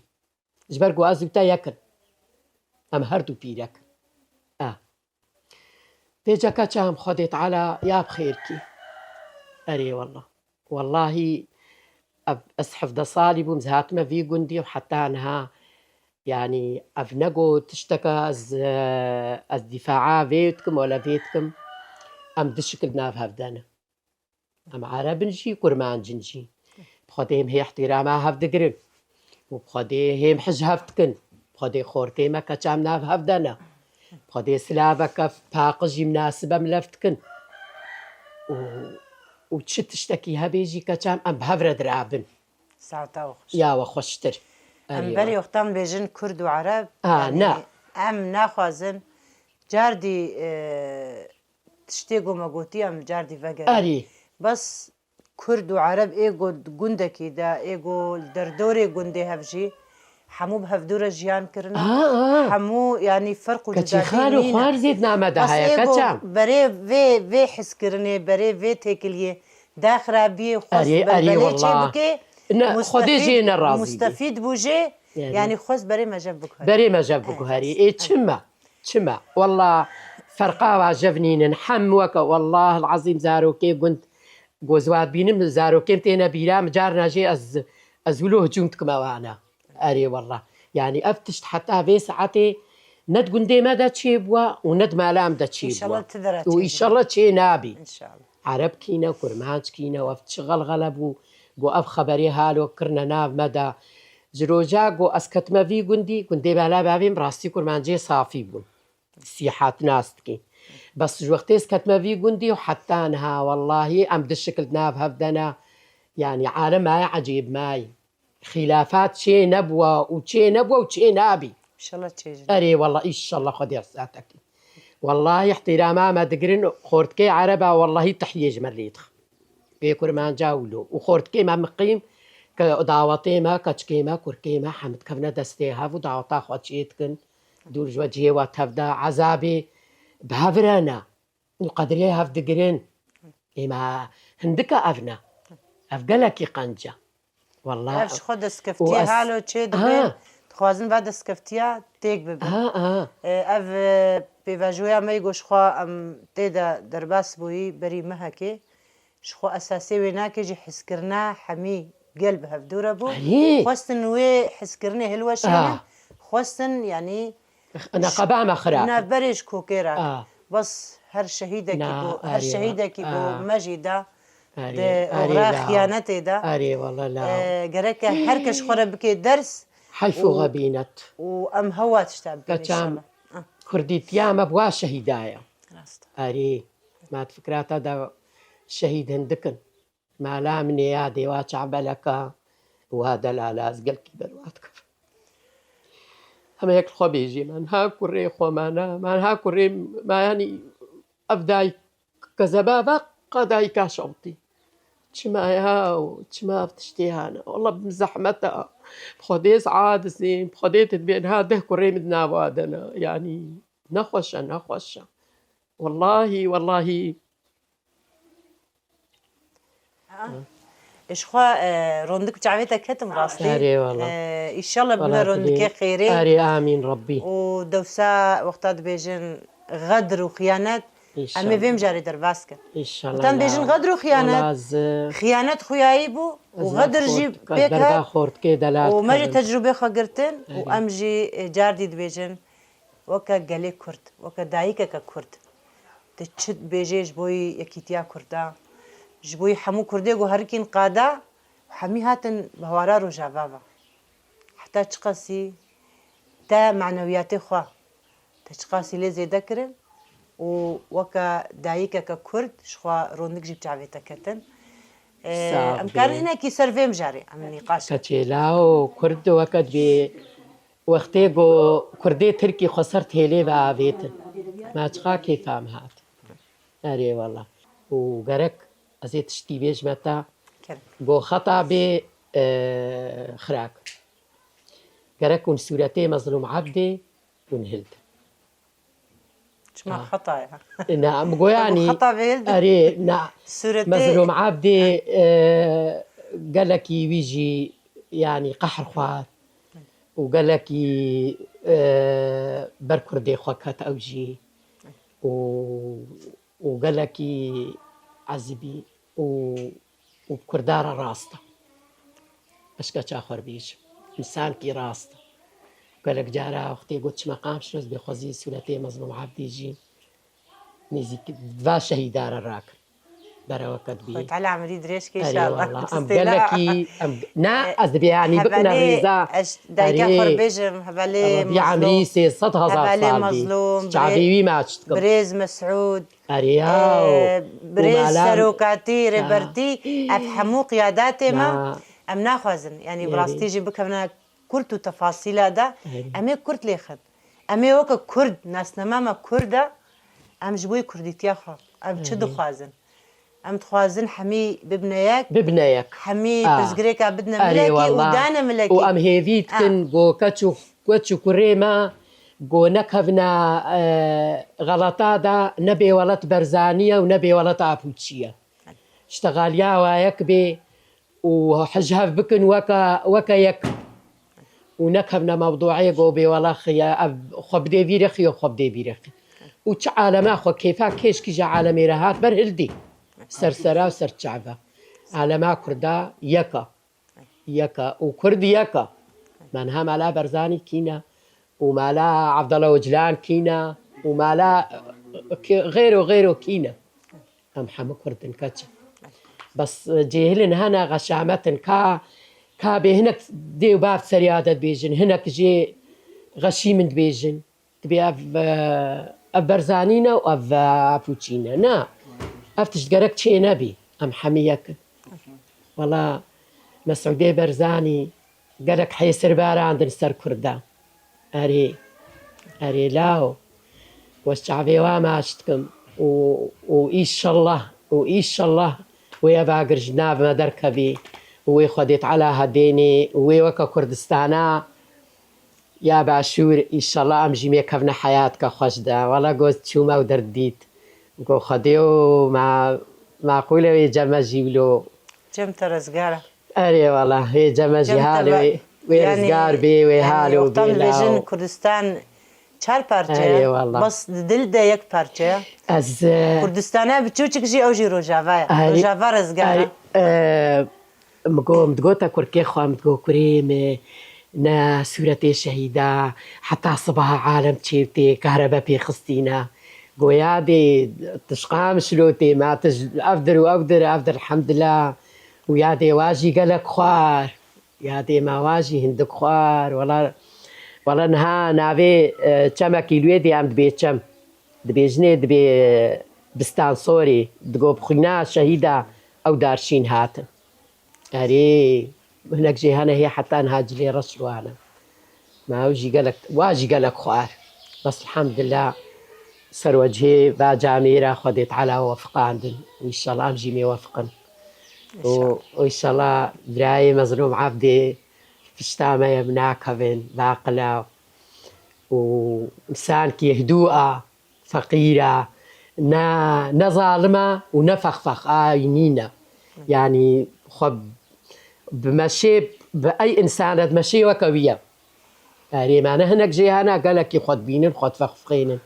Ji ber ku ez û te yek in. Em her du pîrek in. A. Vêca keça em Xwedê Teala ya bi xêr kî. Erê wallah. Wallahî ev, ez hevdeh salî bûm, ez hatime vî gundî û heta niha, yanî ev ne ku tişteke ez, ez dîfaa vê dikim wala vê dikim. Em du şikil nav hev de ne. Em Ereb in jî, Kurmanc in jî. Bi Xwedê hêm hê ihtirama hev digirin. Û bi Xwedê hêm hij hev dikin. Bi Xwedê xortê me keça em nav hev de ne. Bi Xwedê silaveke paqij jî minasib em lev dikin. Û, û çi tiştekî hebê jî keça em, em bi hev re dirabin. Saeta we xweş. Ya we xweştir. Em Erê berê we. Wextan bêjin Kurd û Ereb, Ha, yanî ne. Em naxwazin cardî, e, tiştê ku me gotiye em li cardî vegerin. Erê. Bes Kurd û Ereb ê ku di gundekî de, ê ku li derdorê gundê hev jî, hemû bi hevdû re jiyan kirine. Ha, ha. Hemû, yanî, ferq û Keçî cudakî xal û nîne. Xwar zêd name de Bes heye, ê ku keçam. Berê vê, vê hizkirinê, berê vê têkiliyê daxirabiyê xwest Erê, erê belbelê çê wallah. Bike, Ne, Xwedê jê mustefîd, nerazî bî. Mustefîd bû jê, Yanî. Yanî xwest berê me jev biguherî. Berê me jev Evet. Biguherî. Ê çima? Çima? Walla ferqa wa jev nînin. Hem weke, wallah el-azîm zarokê gund, ku ez wa dibînim, zarokên têne bîra min, carna jê ez, ez wilo hicûm dikim ewana. Erê wallah. Yanî ev tişt heta vê saetê ne di gundê me de çêbûwa û ne di mala em de çêbûwa. Înşallah ti de re Û çêbû. Înşallah çê nabî. Înşallah. Ereb kîne, Kurmanc kîne, ev çi xelxele bû, ku ev xeberê halo kirine nav me de. Ji roja ku ez ketime vî gundî, gundê mala bavê min rastî Kurmancê safî bûn. Sîhat nas dikî. Bes ji wextê ez ketime vî gundî û heta niha, wellahî, em du şikil di nav hev de ne. Yanî, alem maye ecêb maye. Xîlafat çê nebûwa û çê nebûwa û çê nabî. Înşallah çêjin. Erê, wallah, înşallah Xwedê saetekî. Wallahî, îhtîrama me digirin, xortkê Ereba, wallahî, tehiyê ji me lê dixin. Vê Kurmanca wilo. Û xortkê me miqîm, ke dawetê me, keçikê me, kurkê me, hemî dikevine destê hev û daweta xwe çê dikin. Dûr ji we cihê we tev de, ezabê bi hev re ne. Û qedrê hev digirin. Ê me hindika ev ne. Ev gelekî qenc e. Wallah. Ev ji xwe destkeftiye halo çê dibin. Ha. Dixwazin va destkeftiya têk bibin. Ha, ha. E, ev, e, pêvajoya me yê ku ji xwe em tê de derbas bûyî berî mehekê. Ji xwe esasê wê nake jî hizkirina hemî gel bi hevdû re bû. Erê. Xwestin wê hizkirinê hilweşînin. Ah. Xwestin, yanî, Neqeba me xirab. Navberê ji kokê re. Ah. Bes her şehîdekî Na, ku, her erê, şehîdekî ku ah. Me jî da Erê, di erê, oxira la. Xiyanetê de. Erê, wala, la. E, gereke her kes xwe re bike ders Heyf û û, xebînet. Û em hewa tişta bikin Keçam, înşallah. Ah. Kurdîtiya me bi wa şehîda ye. Rast. Erê, me di fikra te de şehîd hindik in. Mala min ê ya dêwa çavbeleka, wa delala ez gelkî berwa dikim. Heme yek li xwe bêjî, me niha kurê xwe me ne, me niha kurê me, yanî ev dayik kezeba ve qa dayika şewtî. Çima ya û çima ev tiştê hene? Walla bi zehmet e. Bi Xwedê ez acizîm, bi Xwedê tu dibê niha deh kurê min di nava de ne. Yanî nexweş e, nexweş e. Wallahî, wallahî. Ha. Ji xwe, e, rondik bi çavê te ketim rastî. Erê, wala. E, înşallah bime Wala rondikê tu dê. Xêrê. Erê, amîn, Rabbî. Û dewsa wexta dibêjin xedr û xiyanet, Em ê vê mijarê derbas kin. Înşallah. Tan bêjin xedr û xiyanet. Xiyanet xuyayî bû û xedr jî pêk hat. Û me jî tecrûbê xwe girtin û em jî, e, cardî dibêjin weke gelê Kurd, weke dayikeke Kurd. Tu çi dibêjê ji bo yekîtiya Kurda, ji bo hemû Kurdê ku herikîn qada, hemî hatin bi hawara Rojava ve. Heta çiqasî te manewiyatê xwe, te çiqasî lê zêde kirin û weke dayikeke Kurd ji xwe rondik jî bi çavê te ketin. Ee, em karin hinekî ser vê mijarê em nîqaş kin. Keçê law Kurd weke dibê wextê ku Kurdê Tirkî xwe ser têlê ve avêtin. Ma çiqa kêfa min hat. Erê wela. Û gerek ez ê tiştî bêjime te. Gerek. Go xeta bê, e, xirak. Gerek hûn sûretê Mezlûm Ebdê hûn hildin. Çima xeta ya? Na, em go yanî, xeta vê hildin. Erê, na. Sûretê Mezlûm Ebdê, e, gelekî wî jî, yanî, qehr xwar û gelekî, e, ber Kurdê xwe ket ew jî. Û û gelekî ezibî û, û bi Kurda re rast e. Eşka çaxwer bêjim. Însankî rast e. Gelek cara wextê got çi meqam şino, ez bêxwezî sûretê Mezlûm Ebdî jî nêzîk va şehîda re rakin. Bereweke dibî. Xwedê Teala emirî dirêj ke înşallah. Erê wallah. Em gelekî, em, na, e, ez dibê yanî bikine rêza. Ez dayika xwe re bêjim, hevalê Mezlûm. Hevalê Mezlûm, çavê wî me aç dikim. Birêz Mesûd. Erê yaw. Ee, birêz serokatî, rêbertî, ev hemû qiyadatê me, em naxwazin. Yanî bi rastî jî bikevine kurt û tefasîla de, em ê kurt lêxin. Em ê weke kurd, nasname me kurd e, em ji bo yê kurdîtiya xwe, em çi dixwazin? Em dixwazin hemî bibine yek. Bibine yek. Hemî pirsgirêka bidine milekê û dane milekê. Û em hêvî dikin go keç û, keç û kurê me go nekevine, e, xelata de, ne bêwelet Berzanî ye û ne bêwelet Apûçî ye. Îşte xaliya wa yek bê û hij hev bikin weke, weke yek. Û nekevine mewduê go bêwela xiye, ev xwe bidê vî rexî, xwe bidê vî rexî. Û çi alema xwe kêfa kêşkî ji alemê re hat ber hildî. Ser sera û ser çava. Alema Kurda yeka. Yeka. Û Kurd yeka. Me niha mala Berzanî kîne. Û mala Abdullah Ocalan kîne. Û mala, e, ki-, xêro xêro kîne. Em hemû Kurd in, keç in. Bes, e, cêhilin hene, xeşamet in. Ka, ka bê hinek dê û bav serê adet dibêjin, hinek jê xeşîm in dibêjin. Dibê ev, e, ev Berzanî ne û ev, e, Apûçî ne. Na, ev tişt gerek çê nebî. Em hemî yek in. Wela Mesûdê Berzanî gelek hêsir barandin ser Kurda. Erê, erê law. Wez çavê wa maç dikim. Û, û îşallah, û îşallah wê ev agir ji nav me derkevî. Û wê Xwedê Teala hedênê. Û wê weke Kurdistana ya Başûr, îşallah em jî mêkevne heyatke xweş de. Wela got çûme û derdît. Got Xwedê û ma, maqûle wê cem me jî wilo. Cem te rezgar e. Erê wela, wê cem me jî halê wê, wê rizgar bê, wê hal û bê law. Dibêjin Kurdistan çar parçe ye. Erê wela. Bes di dil de yek parçe ye. Ez, e, Kurdistana biçûçik jî ew jî Rojava ye. Erê, Rojava rezgar e. Erê, e, Min got, min digote kurkê xwe, min digot kurê min, ne sûretê şehîda, heta sibaha alem çêvtê, kahrebe pê xistîne. Go yadê tişqa min şilotê, ma tij ev dir û ew dir, ev dir, elhemdulillah. Û yadê wa jî gelek xwar. Yadê ma wa jî hindik xwar. Wela, wela niha navê, e, çemekî li wê dê em dibê çem. Dibêjinê dibê, e, Bistan Sorê. Digo bi xwîna şehîda ew darşîn hatin. Erê, hinek jê hene hê heta niha cilê reş wane. Ma ew jî gelek, wa jî gelek xwar. Bes elhemdulillah, ser wecihê va camêra Xwedê Teala wefiqandin. Û înşallah em jî mê wefiqin. Û, û înşallah birayê Mezlûm Ebdê pişta me ye, bi nakevin, baqila. Û însankî hidû a. Feqîr e, ne, ne zalim e û ne fexfex, a nîne. Yanî xwe bi meşê, bi ey însan re dimeşê weke wî ye. Erê, me ne hinek jê hene, gelekî xwe dibînin, xwe difexfixênin.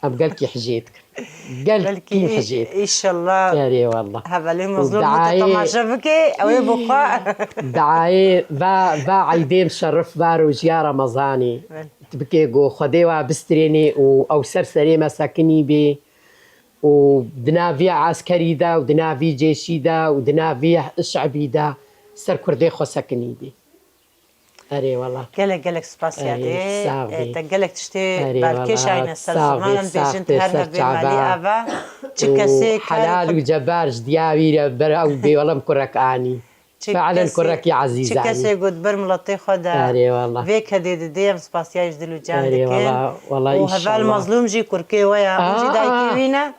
Em gelkî hijê dikin. Gelkî hijê dikin. Înşallah. Erê wallah. Hevalê mezlûm te temaşe bike, ew ê bixwe. Diayê va, va eydê mşerif, va rojiya Remezanê. Bike go Xwedê wa bistrênê û ew ser serê me sekinî bê. û di nav vî eskerî de û di nav vî cêşî de û di nav vî şebî de ser kurdê xwe sekinî bî. Erê wela. Gelek gelek spas yadê. Te gelek tiştê berkêş ayne ser ziman, em bêjin her hev bê malî ava. Çi kesê helal û cebar ji diya wî re ber ew bê wela em kurek anî. Fe'len kurekî ezîz e. Çi kesê got ber miletê xwe de. Erê wela. Vê kedê didê, em spasiyayî ji dil û can dikin. Erê wela, wela înşallah. Û heval mezlûm jî kurkê we ya, hûn jî dayikê wî ne.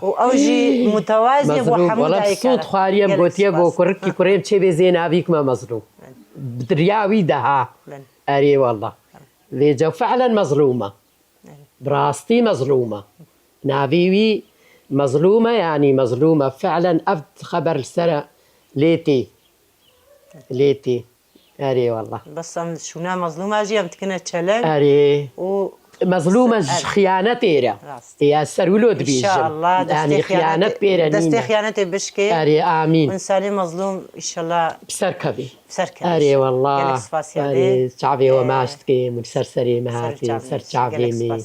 Û ew jî mutewazî ye bo hemû dayika. Mezlûm, wela sûd xwarî em gotiye go kurikî kurê em çê bê zê navîk me mezlûm. Bi riya wî de ha. Erê wela. Vêca fe'len mezlûm e. Bi rastî mezlûm e. Navê wî mezlûm e, yanî mezlûm e. Fi'len ev xeber li ser e lê tê. Lê tê. Erê wallah. Bes em şûna mezlûma jî em dikine çeleng. Erê. Û mezlûm e ji xiyanetê re. Rast. Ya ser wilo dibêjim. Înşallah. Yanî xiyanet pê re nîne. Destê xiyanetê bişkê. Erê amîn. Însanê mezlûm înşallah. Bi ser kevî. Ser kevî. Erê wallah. Gelek spas yadê. Erê çavê we maç dike, min ser serê me hatî, ser çavê me.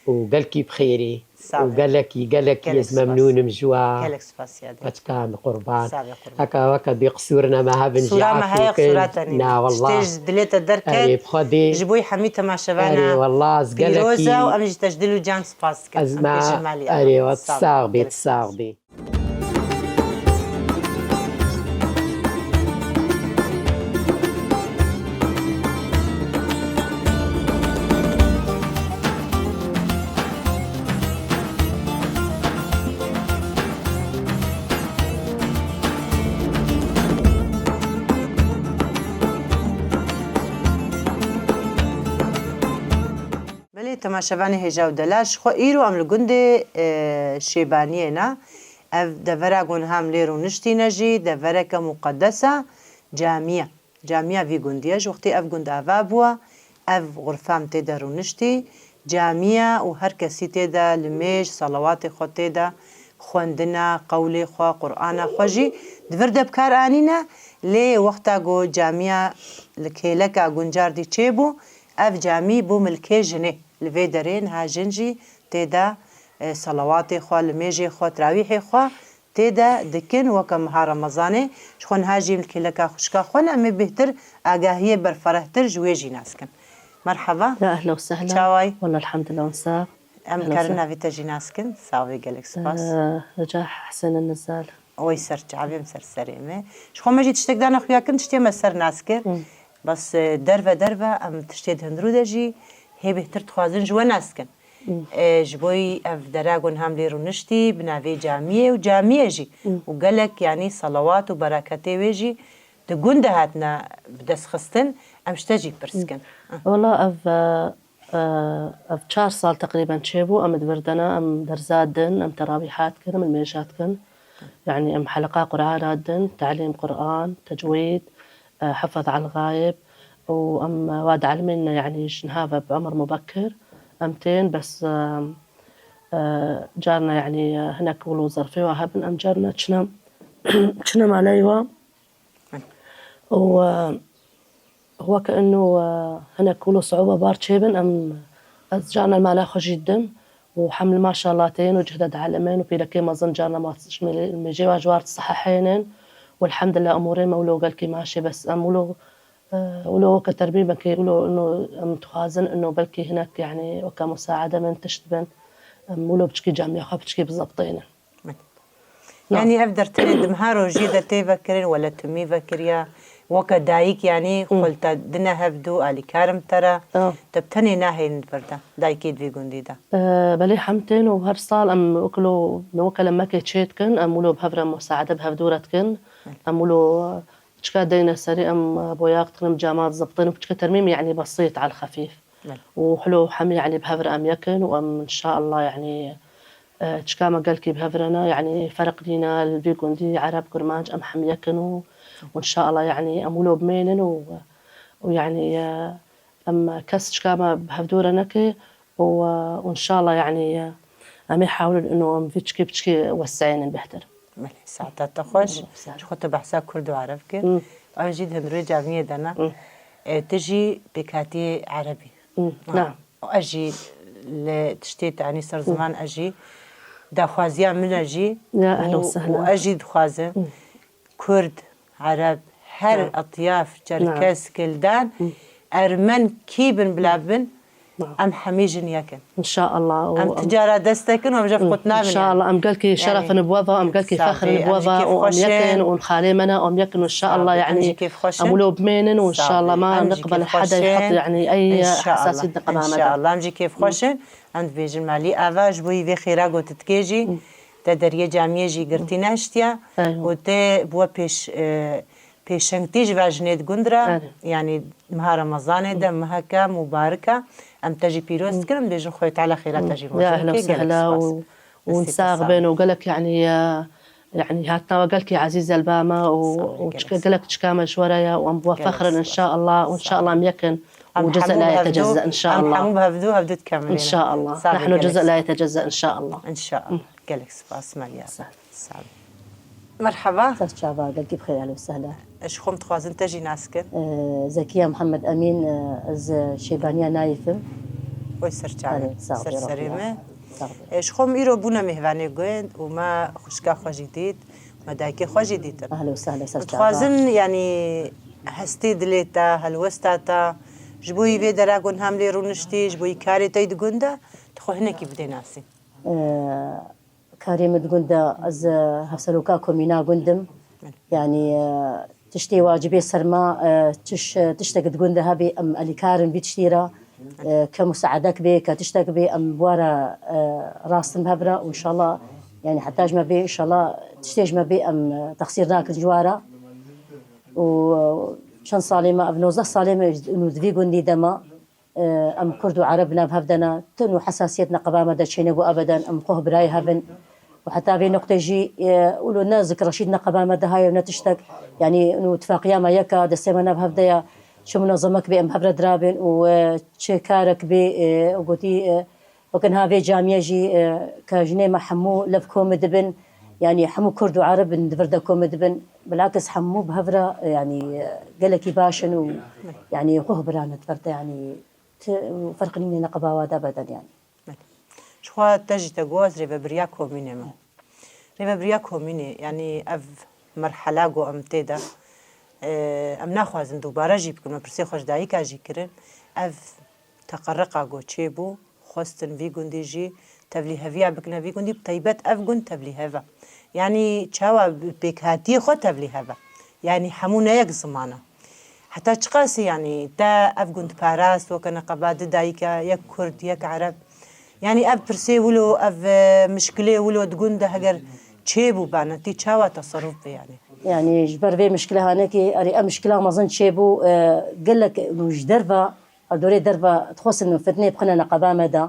Û gelkî bi xêrê. Û gelekî, gelekî ez memnûn im ji we. Gelek spas yadê. Paçka min qurban. Heka weke bêqisûr ne me hebin jî afû kin. Na wallah. Tiştê ji dilê te derket. Erê bi Xwedê. Ji bo hemî temaşevana. Erê wallah ez gelekî. Pîroz e û em jî te ji dil û can spas dikin. Ez me. Erê we sax bê, sax bê. Belê temaşevanê hêja û delal, ji xwe îro em li gundê, e, Şêbaniyê ne. Ev devera ku niha em lê rûniştîne jî, devereke muqedes e, camî ye. Camiya vî gundî ye. Ji wextê ev gund ava bûye, ev xurfa em tê de rûniştî, camî ye û her kesî tê de limêj, selawatê xwe tê de, xwendina, qewlê xwe, Qur'ana xwe jî di vir de bi kar anîne. Lê wexta ku camiya li kêleka Guncardî çêbû, ev camî bû milkê jinê. Li vê derê niha jin jî tê de, e, selawatê xwe, limêjê xwe, tirawîhê xwe tê de dikin weke meha Remezanê. Ji xwe niha jî em li kêleka xwişka xwe ne, em ê bêhtir agahiyê berferehtir ji wê jî nas kin. Merheba. Ya ehla û sehla. Çawayî? Wela elhamdulillah, hûn sax. Em karin navê te jî nas kin? Sax bî, gelek spas. Eh, Rica Hesen Nizal. Oy ser çavê min, ser serê me. Ji xwe me jî tiştek dane xuya kirin, tiştê me ser nas kir. Bes, eh, derve derve em tiştê di hundirû de jî hê bêhtir dixwazin ji we nas kin. E, ji bo yî ev dera ku niha em lê rûniştî, bi navê camiyê û camiyê jî. Û gelek, yanî, selawat û bereketê wê jî di gund de hatine bi dest xistin, em ji te jî pirs dikin. Wela ev, e, e, ev çar sal teqrîben çêbû, em di vir de ne, em derza din, em terawîha dikin, em nimêja dikin. Yanî em heleqa Qur'ana din, telîm Qur'an, tecwîd, e, hifz elxayib û em wa dielimîne, yanî ji niha ve bi umr mubekir em tên, bes, e, e, carna yanî, e, hinek wilo zerfê wa hebin, em carna çine, çine maleyê wa û, e, Weke ino, e, hinek wilo siûbe bar çêbin, em, ez carna mala xwe jî didim û heml maşallah tên û cih de dielimin û pîrekê mezin carna ma-, ji mêlê-, mêjê wa ji war disehehênin û elhamdulillah umûrê me wilo gelkî maşê, bes em wilo, e, wilo weke termîmekê wilo ino em dixwazin ino belkî hinek, yanî weke musaede min tişt bin, em wilo piçkî camiya xwe piçkî bizebtênin. Yanî ev der tenê di meha rojiyê de tê vekirin, wele tu mî vekiriya, weke dayik, yanî xwe li te dine hevdû, alîkar im te re, tu bi tenê nahêlin di vir de, dayikê di vî gundî de. E, belê hem tên û her sal em wekilo, weke lemekê çê dikin, em wilo bi hev re musaede bi hevdû re dikin, em wilo piçika deyne serê, em boyax dikin, em cama dizebtin û piçika termîm, yanî besît, al xefîf. Belê. Û hilo hemî, yanî bi hev re em yek in û em înşaallah, yanî, e, çika me gelkî bi hev re ne, yanî ferq nîne, li vî gundî, ereb, kurmanc, em hem yek in û, û înşaallah, yanî em wilo bimênin û, û yanî, e, em kes çika me bi hevdû re neke, و، وإن شاء الله يعني، آه، عم يحاولوا إنه هم بيتشكي بيتشكي وسعين بهتر. Belê, saeta te xweş. Hı, sağ ol. Ji xwe te behsa Kurd û Ereb kir. Hı. Ev jî di hundirê camiyê de ne. Hı. E, tu jî pêkhatiyê Erebî. Hı, ha. Na. Ez jî li tiştê te anî ser ziman, ez jî daxwaziya min e jî. Ya, ehlen û sehlen. Û ez jî dixwazim Hı. Kurd, Ereb, her Hı. etyaf, Çerkes, Hı. Kildan, Hı. Ermen kî bin bila bin, Hı. em hemî jin yek in. İnşallah. Em ticara dest tekin û em ji xwe nabin. İnşallah. Em gelkî şerefin bi we ve, em gelkî fexrin bi we ve û em yek in û xalê me ne, em yek in û inşallah, yani, em wilo bimênin û inşallah ma niqbel hede yhat, yani, ey hesasiyet niqbel me de. İnşallah. Em jî kêfxweş in. Em dibêjin malî ava ji bo yî vê xêra got dikê jî. Te deriyê camiyê jî girtî nehiştiye û te bi we pêş, e, pêşengtî ji va jinê di gund re, yanî meha Remezanê de meheke mubarika, em te jî pîroz dikin, em dibêjin Xwedê Teala xêra te jî roz bike. Gelek spas. Û sax bin û gelek, yanî, e, yanî, hatina we gelkî ezîz e li ba me û, û çike gelek çika me ji we re ye û em bi we fexr in, inşallah, û inşallah em yek in û cüz'e la yetecezze, inşallah. Em hemû bi hevdû, hevdû dikemilînin. İnşallah. Nahnu cüz'e la yetecezze, inşallah. İnşallah. Gelek spas, Maliya. Sağ ol. Merhaba. Ser çava, gelkî bi xêr, ehlen û sehlen. Ji xwe em dixwazin te jî nas kin. Ee, Zekiya Muhammed Emîn, e, ez Şêbaniya Nayîf im. Oy ser çavê. Sağ ol, ser serê me. Sağ ol. Ee, ji xwe em îro bûne mêvanê gund û me xwişka xwe jî dît, me dayikê xwe jî dîtin. Ehlen û sehlen, ser çava. Dixwazin, yanî, hestê dilê te, helwesta te, ji bo yî vê dera gund hem lê rûniştî, ji bo yî karê te yî di gund de, tu xwe hinekî bidê nasî. Ee, Karê min di gund de, ez, e, hevseroka komîna gund im. Belê. Yanî, e, tiştê wacibê ser me, e, tiş-, e, tiştek di gund de hebe, em elîkar in vî tiştî re. E, ke musaedek bê, ke tiştek bê, em bi we re, e, rast in bi hev re. Û înşallah, yanî heta ji me bê, înşallah tiştê ji me bê, em, e, texsîr nakin ji we re. Û, e, çend salê me, ev nozdeh salê me, û di vî gundî de me. Em Kurd û Ereb nav hev de ne, tin û hesasiyet neqeba me de çêne bû ebeden, em xwe birayê hev in. Û heta vê noqtê jî, e, wilo ne zik reşîd neqeba me de haye û ne tiştek. Yanî, û tifaqiya me yek e, destê me nav hev de ye. Çi munazemek bê em hev re dirabên û, e, çi karek bê, e, û gotî, e, weke niha vê camiyê jî, e, ke jinê me hemû lev komê dibin. Yanî hemû Kurd û Ereb in di vir de komê dibin. Bilakis hemû bi hev re, e, yanî, e, gelekî baş in û, yanî, xwe bira ne di vir de, yanî, Ti ferq nîne neqeba wa de beden yanî. Belê. Ji xwe te jî te got ez rêvebiriya komînê me. Rêvebiriya komînê, yanî ev merhela ku em tê de, e, em naxwazin dubare jî bikin, me pirsê xwe ji dayika jî kirin. Ev teqeriqa ku çêbû, xwestin vî gundî jî tevlîheviya bikine vî gundî, bi teybet ev gund tevlîhev e. Yanî çawa bi pêkhatiyê xwe tevlîhev e. Yanî hemû ne yek ziman e. Heta çiqasî, yanî, te ev gund parast, weke neqeba di dayike, yek Kurd, yek Ereb? Yanî, ev pirsê wilo, ev, e, mişkilê wilo di gund de heger çêbûbane, tî çawa teserruf bê, yanî? Yanî, ji ber vê mişkile hanekî, erê, ev mişkila mezin çêbû, e, gelek û ji derve, li dorê derve dixwestin fitnê bixine neqeba me de.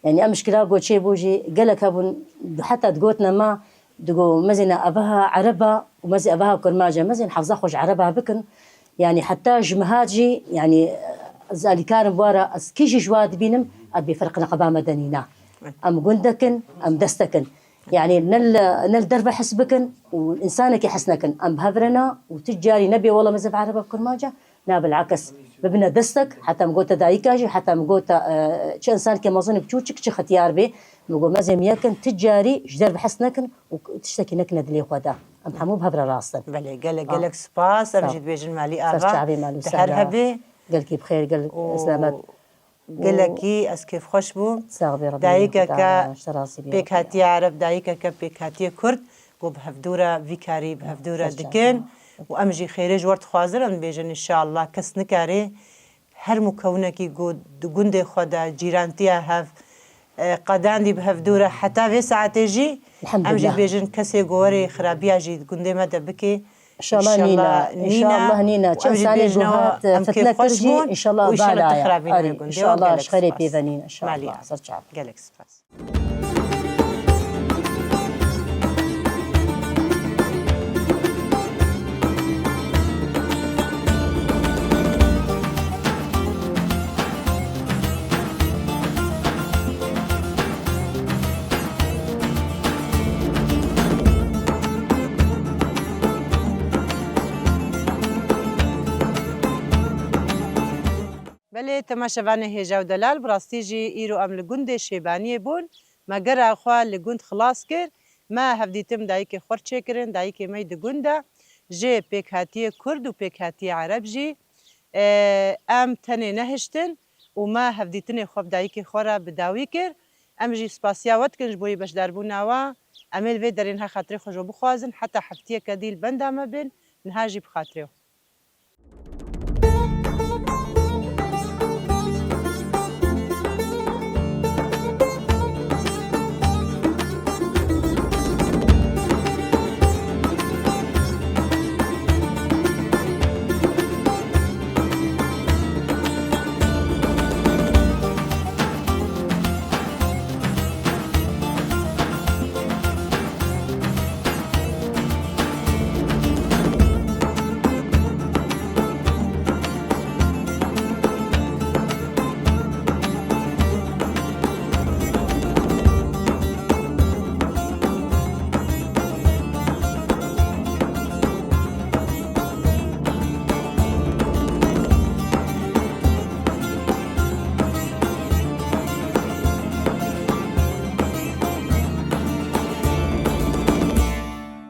Yanî, ev mişkila ku çêbû jî gelek hebûn, heta digotine me, Digo, mezêne eveha Ereba û mezê eveha Kurmaca, mezên hefza xwe ji Ereba bikin. Yanî heta ji miha jî, yanî, ez alîkarim wara, ez kî jî ji wa dibînim, ez bêferq neqeba me de nîna. Em gundekin, em destekin. Yanî ne li, ne li derve hes bikin û însanekî hes nekin. Em bi hev re ne û tu carî nebê wela mezê ev Ereba Kurmaca, Na bilakis, bibine destek, heta min gote dayika jî, heta min gote, e, çi însankê mezin û biçûçik, çi xetiyar bê, min got, mezê min yekin, ti carî ji derve hes nekin û tiştekî nekine dilê xwe de. Em hemû bi hev re rast in. Belê, gelek, gelek spas. Em jî dibêjin malî ava. Ser çavê malî û sehra. Gelkî bi xêr, gelek selamet. Gelekî ez kêfxweş bûm. Sax bî, Rebî Dayikeke pêkhatiye Ereb, dayikeke pêkhatiye Kurd, ku bi hevdû re vî karî bi hevdû re dikin û em jî xêrê ji we dixwazin, em dibêjin, înşallah kes nikarê her mukewinekî ku di gundê xwe de, cîrantiya hev, e, qedandî bi hevdû re heta vê saetê jî, em jî dibêjin kesê ku werê xirabiya jî di gundê me de bikê, Înşallah nîne. Înşallah nîne. Çend salê ku hat fitne kir jî, înşallah bala ye. Arî, înşallah ji xeyrê pê ve nîne. Înşallah. Ser çav. Gelek spas. Belê, temaşevanê hêja û delal, bi rastî jî îro em li gundê Şêbaniyê bûn. Me gera xwe li gund xilas kir. Me hevdîtin dayikê xwe çêkirin, dayikê me yî di gund e. Ji pêkhatiyê Kurd û pêkhatiyê Ereb jî, e, em tenê nehiştin û me hevdîtinê xwe bi dayikê xwe re bi dawî kir. Em jî spasiya we dikin ji bo yê beşdarbûna we. Em ê li vê derê niha xatirê xwe ji we bixwazin, heta heftiyeke dî li benda me bin, niha jî bi xatirê xwe.